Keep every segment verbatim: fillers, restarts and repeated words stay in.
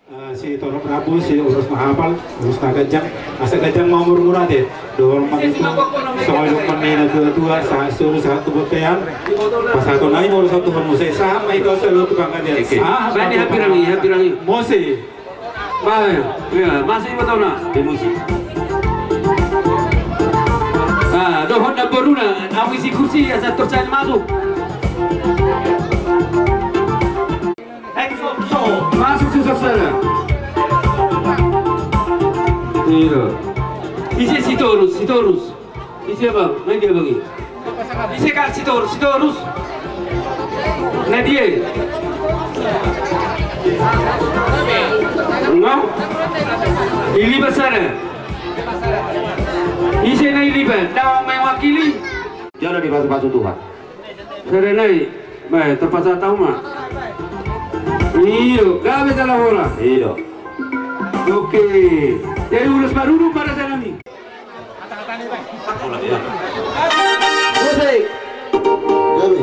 Eh, si torop rambu, si ulos ma hapal, ulos na ganjang, asa ganjang ma umurmuna ate. Dohot ma tutu, songon nidok ni natuatua, sahat solu, sahat tu bontean, pasahaton nami ma ulos on tu hamu muse, sahat ma hita saluhut tu panggabean. Oke. Sahat ma tu panggabean. Bani hapirangi, hapirangi. Muse. Baik, ya, masuk iba tona. Di muse. Ah, dohot na boruna, awi si kursi, asa torus masuk. Masuk tu saksana. Iya. Ise Sitorus, Sitorus. Ise bang, na dia bang i. Ise ka Sitorus, Sitorus. Na dia. Enggak. Ilipat sana. Ise na ilipat, na mewakili. Jala dipasupasu Tuhan. Sere nai, bae, terpaksa tahu ma. Iyo, gabe jala bola. Iyo. Oke. Jadi ulos baru dulu pada sana nih. Musik. Gabe.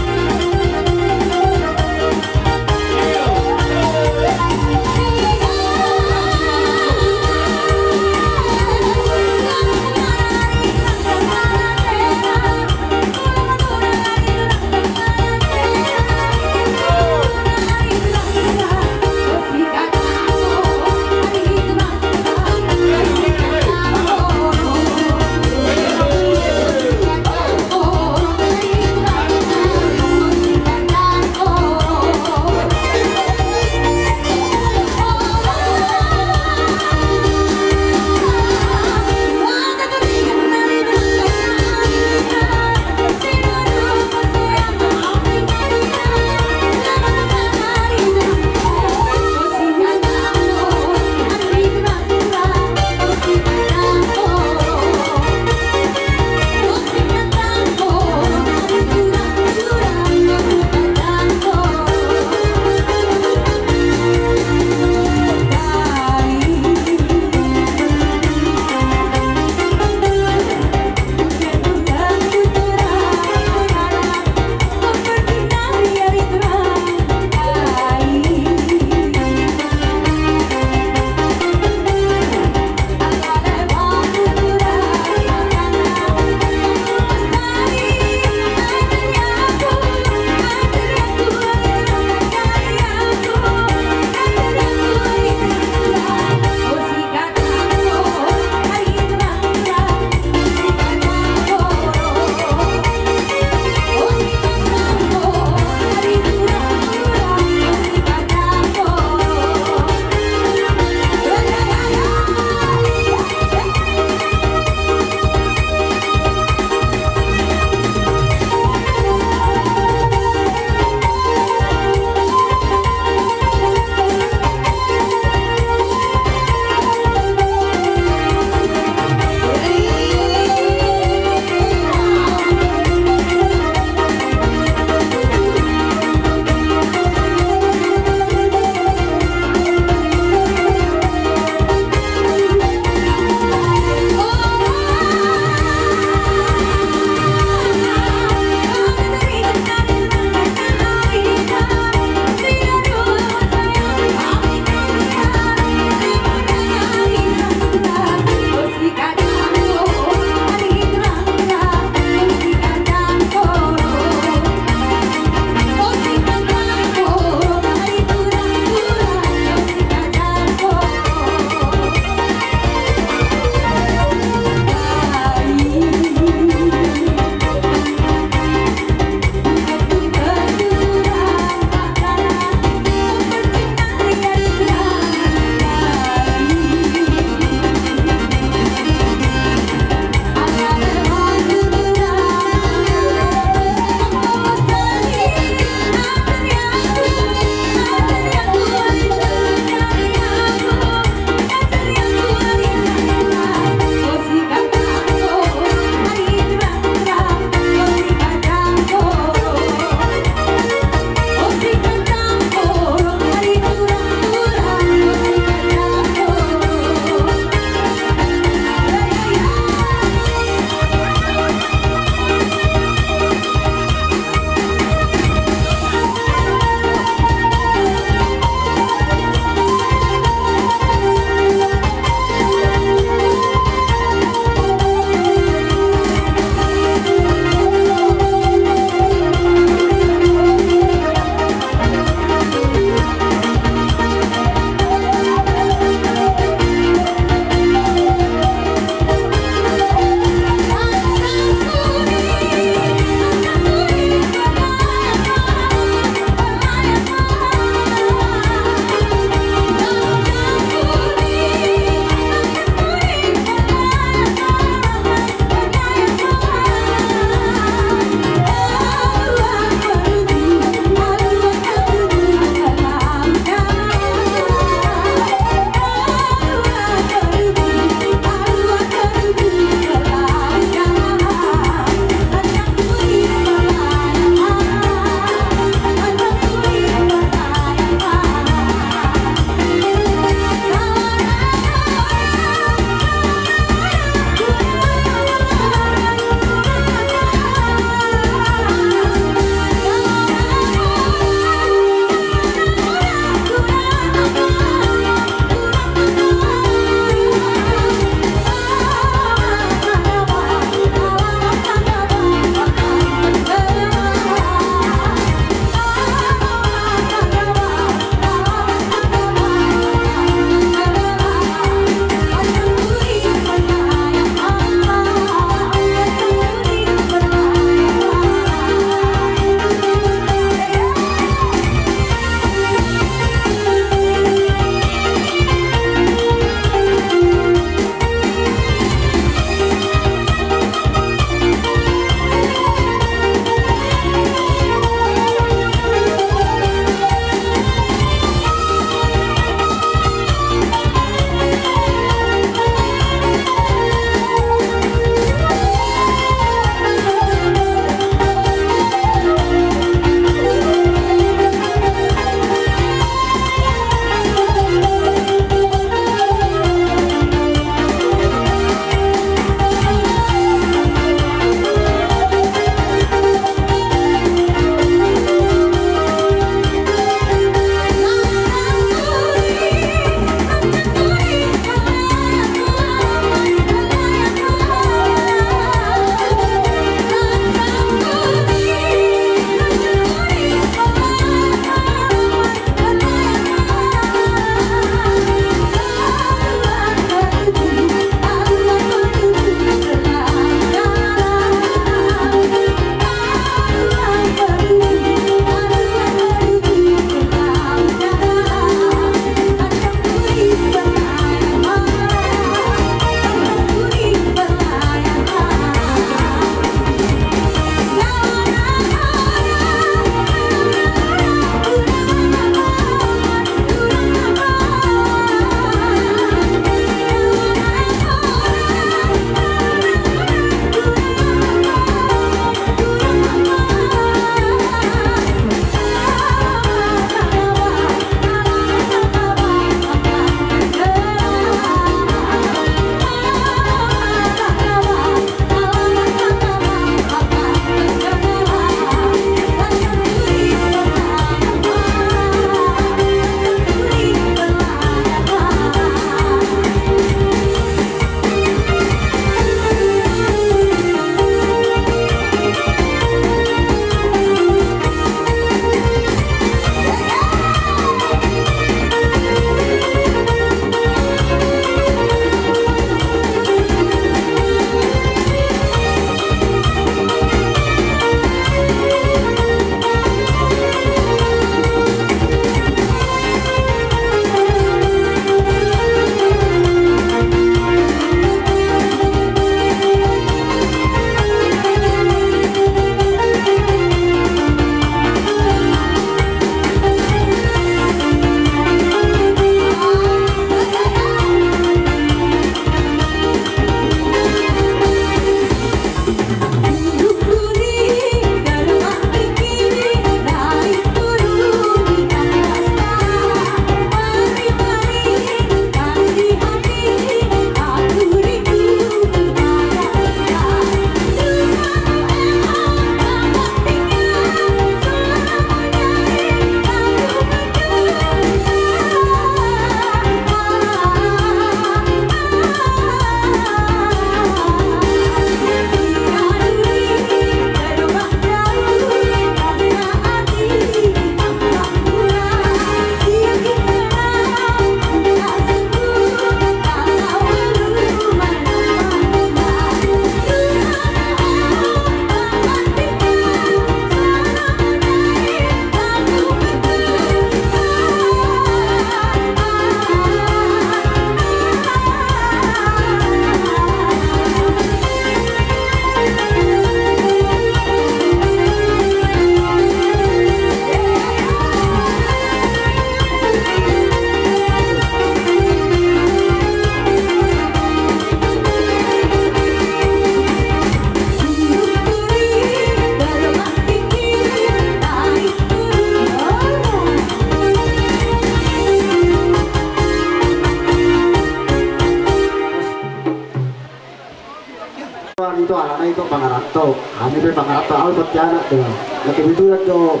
To, hami pe mangarap, ahu pe pangkianak do. Na kebetulan do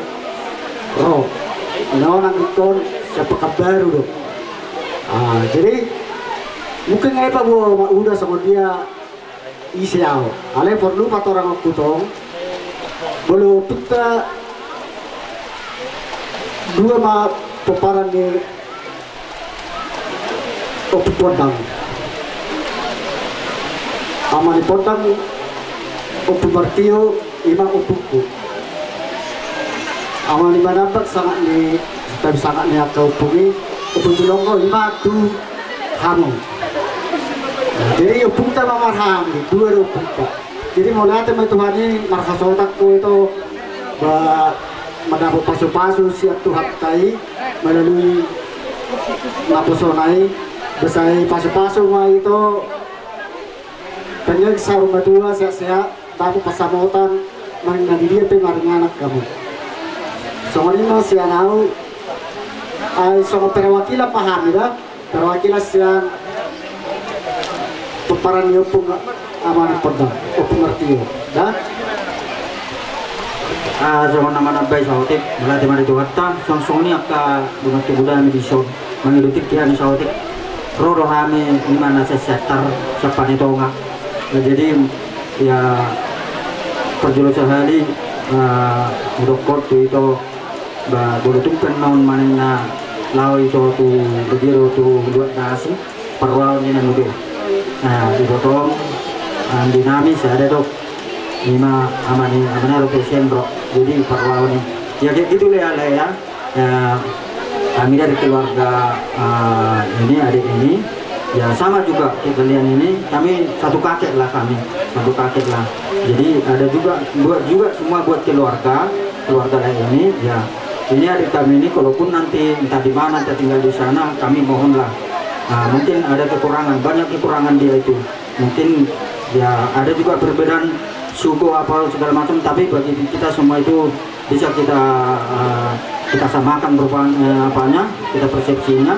ro. Na on anggiat on sian Pekanbaru do. Ah, jadi mungkin nunga paboa ma uda songon dia ise ahu. Alai porlu patoranghonku tong. Molo ompunta dua ma pomparan ni Ompu Pondang. Ama ni Pondang, Ompu Martio, ima ompungku. Ama ni Manambak sangap ni, tapi sangap ni angka ompung i, Ompu Tulonggo, ima tu hamu. Nah, jadi ompungta ma marhang, dua do ompungta. Jadi mauliate ma Tuhan i, marhasohotan ho ito, ba, mandapot pasupasu sian Tuhanta i, melalui naposona i, ba sai pasupasu ma ito, pangea saur matua, sehat-sehat, dapot pansamotan, maringanan di dia pe maringanan hamu. Songon i ma sian ahu, ai songon perwakilan ma hami da, perwakilan sian pomparan ni Ompu Ama ni Pondang, Ompu Martio. Da? Ah, songon na manambai saotik, mauliate ma di Tuhanta, songon i angka dongan tubu nami dison, mangido tingki hami saotik, ro do hami ima na sian Siantar, sian Pane Tonga. Nah, jadi, ya, parjolo sahali, ah, hudokkon tu ito, ba, molo tung pe na on manang na laho ito tu, tu dia do tu luat na asing, parrohaon ni na muda. Nah, diboto on, ah, di nami sada do. Ima ama ni, ama ni Rote Sendro. Jadi parrohaon i. Ya, kayak gitu lah ya, lah ya. Ya, kami dari keluarga, ah, ini, adik ini, ya sama juga kayak kalian ini, kami satu kakek lah kami, satu kakek lah. Jadi ada juga buat, juga semua buat keluarga, keluarga lain ini, ya. Ini adik kami ini, kalaupun nanti entah di mana, entah tinggal di sana, kami mohonlah. Nah, mungkin ada kekurangan, banyak kekurangan dia itu. Mungkin, ya, ada juga perbedaan suku apa segala macam, tapi bagi kita semua itu bisa kita, eh, kita samakan rupa, eh, apanya, kita persepsinya,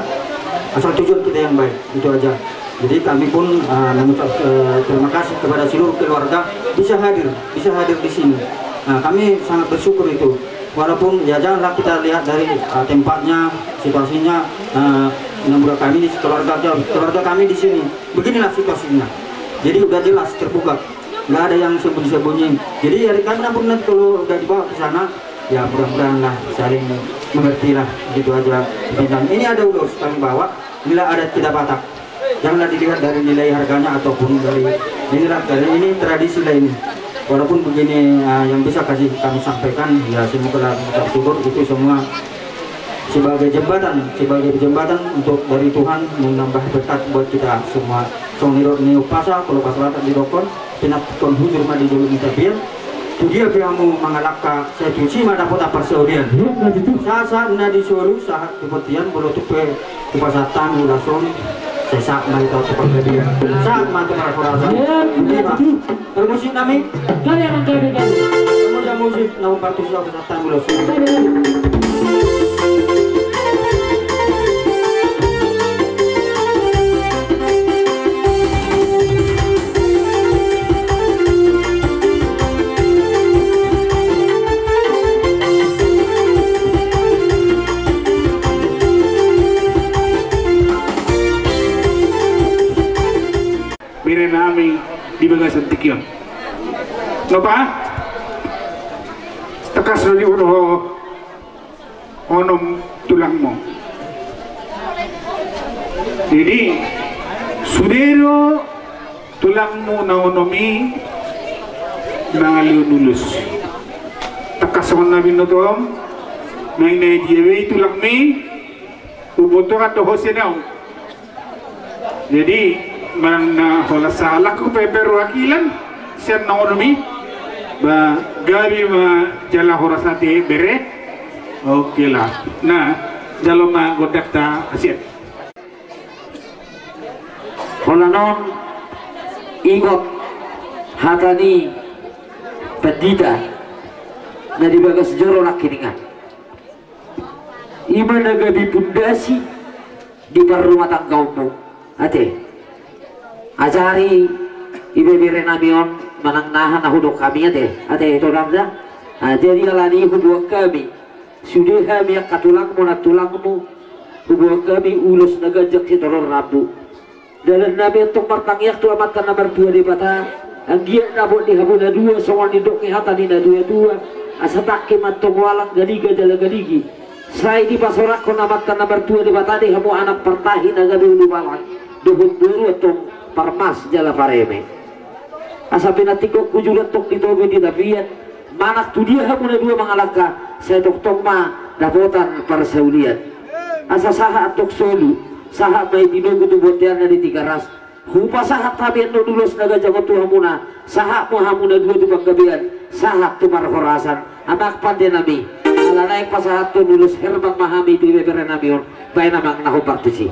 asal tujuan kita yang baik, itu aja. Jadi kami pun, eh, mengucap, eh, terima kasih kepada seluruh keluarga bisa hadir, bisa hadir di sini. Nah, kami sangat bersyukur itu. Walaupun, ya, janganlah kita lihat dari, eh, tempatnya, situasinya, eh, namun kami ini keluarga, keluarga kami di sini. Beginilah situasinya. Jadi udah jelas terbuka. Nggak ada yang sembunyi-sembunyi. Jadi ya, kami nampun nanti kalau udah dibawa ke sana, ya mudah-mudahan lah saling mengerti lah, gitu aja. Dan ini ada ulos kami bawa, inilah adat kita Batak. Janganlah dilihat dari nilai harganya ataupun dari inilah, karena ini tradisi lah ini. Walaupun begini, ah, yang bisa kasih kami sampaikan, ya semoga lah mengucap syukur itu semua sebagai jembatan, sebagai jembatan untuk dari Tuhan menambah berkat buat kita semua. Songon nidok ni umpasa, kalau pas latak didokkon, pinantikhon hujur ma di dolok ni tapian. Tu dia pe hamu mangalangka, sai tusi ma dapotan parsaulian. Iya, begitu. Sahat-sahat na di solu, sahat tu bontean, molo tung pe hupasahat hami ulos on, sai sahat ma hita tu panggabean. Sahat ma tu parhorasan. Iya, begitu. Parmusik nami. Gaya manggabe kami. Parmusik na umpartusi au. Bere nami di bagasan tingki on. Nopa? Tangkas do diboto ho onom tulangmu. Jadi sude do tulangmu na onom i mangalehon ulos. Tangkas songon na binoto on, naeng na dia be i tulangmi, hubotohon do ho sian ahu. Jadi manang na holan sahalak hupe perwakilan sian na onom i, ba gabe ma jala horas ate bere. Oke lah. Nah, jalo ma gondangta hasian. Holan on, ingot hata ni pandita na di bagas joro nangkiningan. Ima na gabe pundasi di parrumatanggaonmu. Ate. Ajari ibebere nami on Manang naha na hudok hami ate, ate torang da. Ah, jadi alani huboan hami, sude hami angka tulangmu, nantulangmu, huboan hami ulos na ganjang sitorop rambu. Dalan nami antong martangiang tu Amanta na martua Debata, anggiat dapot di hamu na dua songon nidok ni hata ni na dua-dua, asa tangki ma antong walang galiga jala galigi. Sai dipasorakhon Amanta na martua Debata di hamu anak partahi na gabe ulubalang dohot boru antong parmas jala pareme. Asa pinantikhon hujur antong di topi di tapian, manang tu dia hamu na dua mangalangka, sai tongtong ma dapotan parsaulian. Asa sahat antong solu, sahat ma i tinogu tu bonteanna di Tigaras. Hupasahat hami annon ulos na ganjang on tu hamuna, sahat ma hamu na dua tu panggabean, sahat tu parhorasan. Amang pande nami, ala naeng pasahathon ulos herbang ma hami tu ibebere nami on, baen amang na hombar tusi.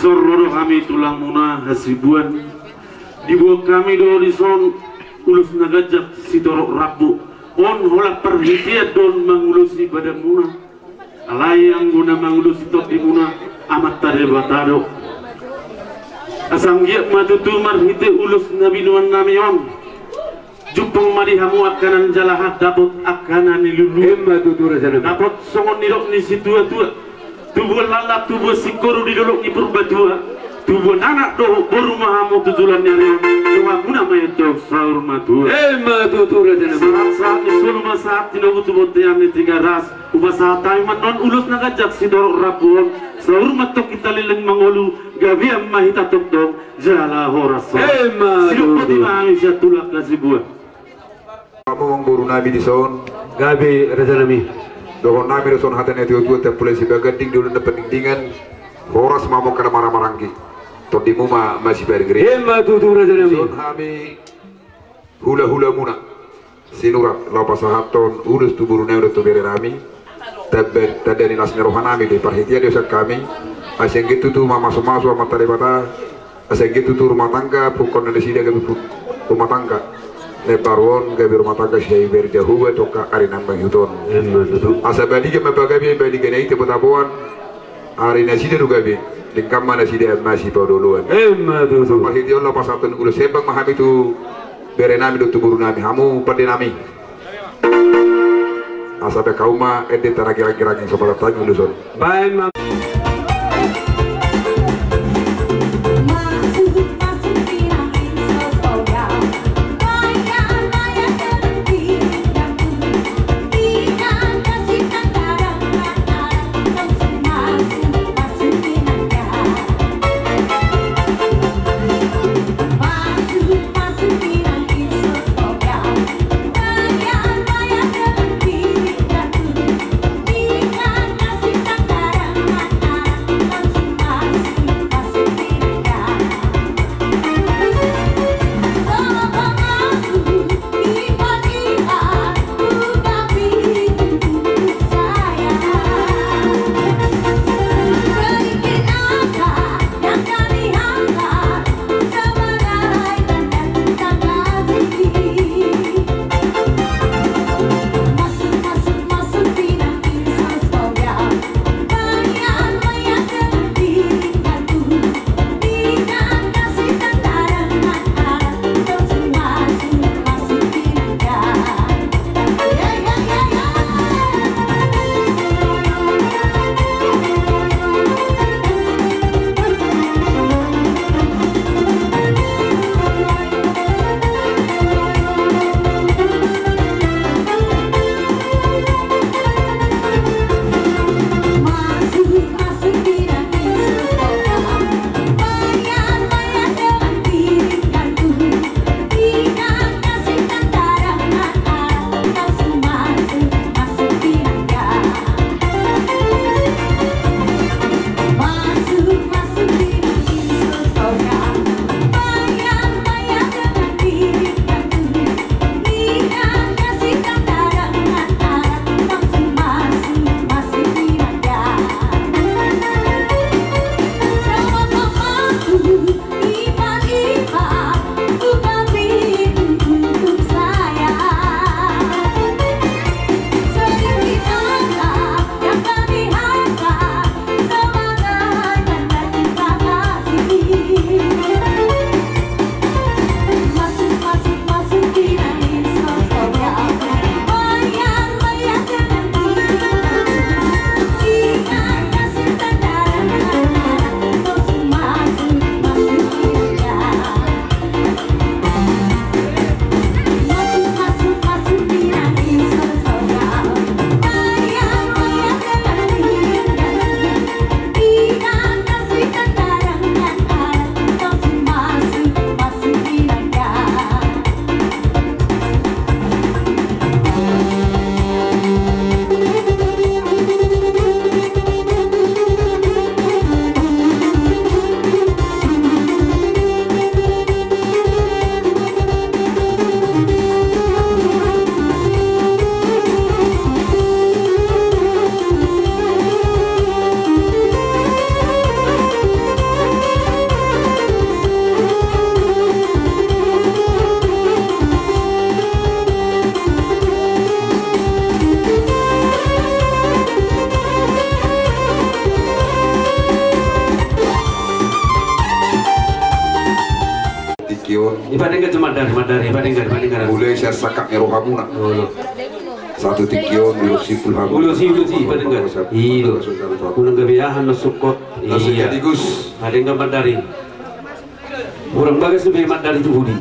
Dison ro do hami tulangmuna Hasibuan. Diboan hami do dison ulos na ganjang sitorop rambu. On holan parhitean do on mangulosi badanmuna. Alai anggo na mangulosi tondimuna Amanta Debata do. Asa anggiat ma tutu marhite ulos na binoannami on, jumpang ma di hamu angka na nijalahan dapot angka na niluluan. Emma tutu rajanami. Dapot songon nidok ni situatua: Tubuan laklak tubuan singkoru di dolok ni Purbatua. Tubuan anak dohot boru ma hamu tu joloan ni ari on. Donganmuna ma i antong saur matua. Emma tutu rajanami. Sahat-sahat ni solu ma sahat tinogu tu bontean ni Tigaras. Hupasahat hami ma annon ulos na ganjang sitorop rambu on. Saur ma antong hita leleng mangolu, gabean ma hita tongtong jala horas-horas. Emma tutu. Sidok boti ma hami sian tulang Hasibuan. Amang borunami dison. Gabe rajanami. Dohononnami do songon hata ni natuatua: Tampulai sipaganding, di ulaon na pandingdingan, horas ma hamu angka na marhahamaranggi, tondimu ma masiparingiring. Emma tutu rajanami. Dison hami hulahulamuna Sinurat laho pasahathon ulos tu borunami dohot tu berenami. Tamba, tanda ni las ni rohanami do i, parhitean do sian hami. Asa anggiat tutu mamasumasu Amanta Debata, asa anggiat tutu rumah tangga, pungkaonna nasida gabe pu-, rumah tangga na imbaru on gabe rumah tangga sian i bere Jahowa tu angka ari na mangihut on. Emma tutu. Asa baliga ma pagabe, baliga na i tabotaboan, ari nasida do gabe, denggan ma nasida masipaolooloan. Emma tutu. Asa parhitean on laho pasahathon ulos hembang ma hami tu berenami dohot tu borunami, hamu pandenami. Asa bahen hamu ma ende taragiragiragi so martangi ulos on. Bahen ma. Ipadenggan jo mandar, mandar, ipadenggan, ipadenggan. Mulai sian sangkap ni rohamuna. Olo. Sahat tu tingki on, ulos simpul hamu. Ulos i, ulos i, ipadenggan. Ido. Unang gabe aha na sungkot. Iya. Padenggan mandar i. Hurang bagas dope mandar i tu pudi.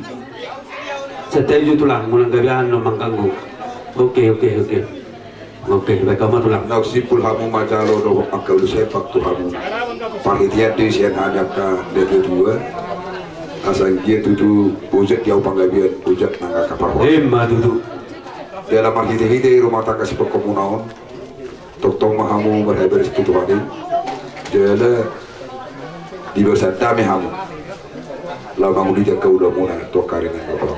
Santabi jo tulang, unang gabe aha na mangganggu. Oke, oke, oke. Oke, baik, hamu ma tulang. Naung simpul hamu manjalo dohot angka ulos hepeng tu hamu. Parhitean do i sian hami angka na dua-dua. Asa anggiat tutu ojak di au panggabean, ojak nang angka parhorasan. Ima tutu. Jala marhite-hite rumah tangga sipanggomuna on. Tongtong ma hamu marhabares tu Tuhan i. Jala di bagasan dame hamu. Laho manguliti angka ulaonmuna tu angka ari na naeng ro.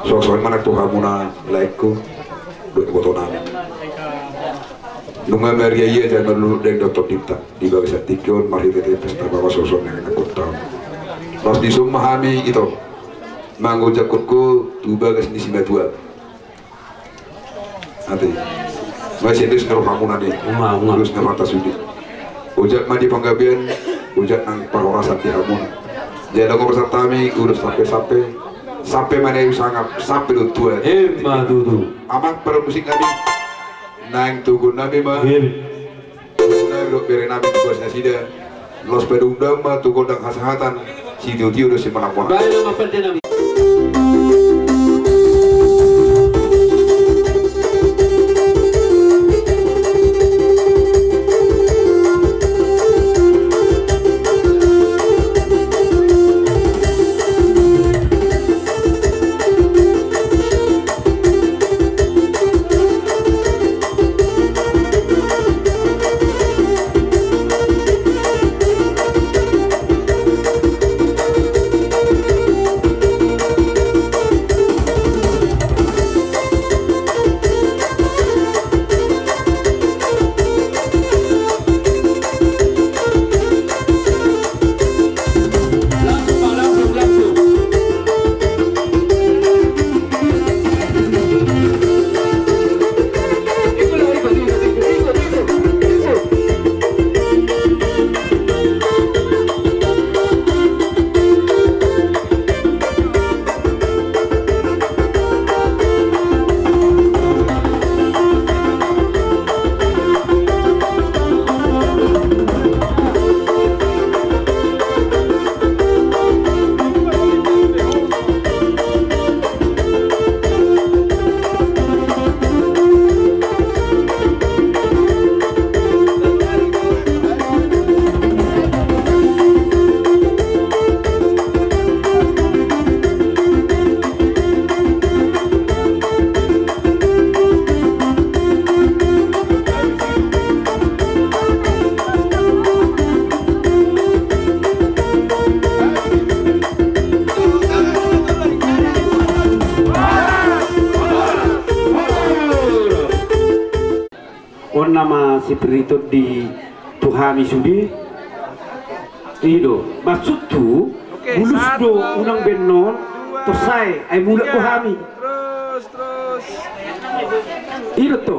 Suang songon i ma nang tu hamuna laengku dohot ibotonami. Nunga mariaia jala marluluan daeng dohot tondinta di bagasan tingki on marhitehite pesta bagas on songon na naeng ro. Laos dison ma hami ito mangojakhon ho tu bagas ni simatua. Ate. Nunga sian dos ni rohamuna i. Nunga, nunga. Dos ni rohanta sude. Ojak ma di panggabean, ojak nang parhorasan di hamuna. Jala nunga pasahat hami ulos sampe-sampe, sampe ma na i sangap, sampe do tu ahu. Ima tutu. Amang parmusik nami. Naeng togu nami ma. Ima. Nami dohot bere nami tu bagas nasida. Laos pe dung dang ma tu gondang hasahatan. Sitio-tio do simanapona. Baen ma pande nami. On nama sipiriton di tu hami sude. I do maksudhu. Bulus do unang bennon. Torsai ai mulak do hami. I do to.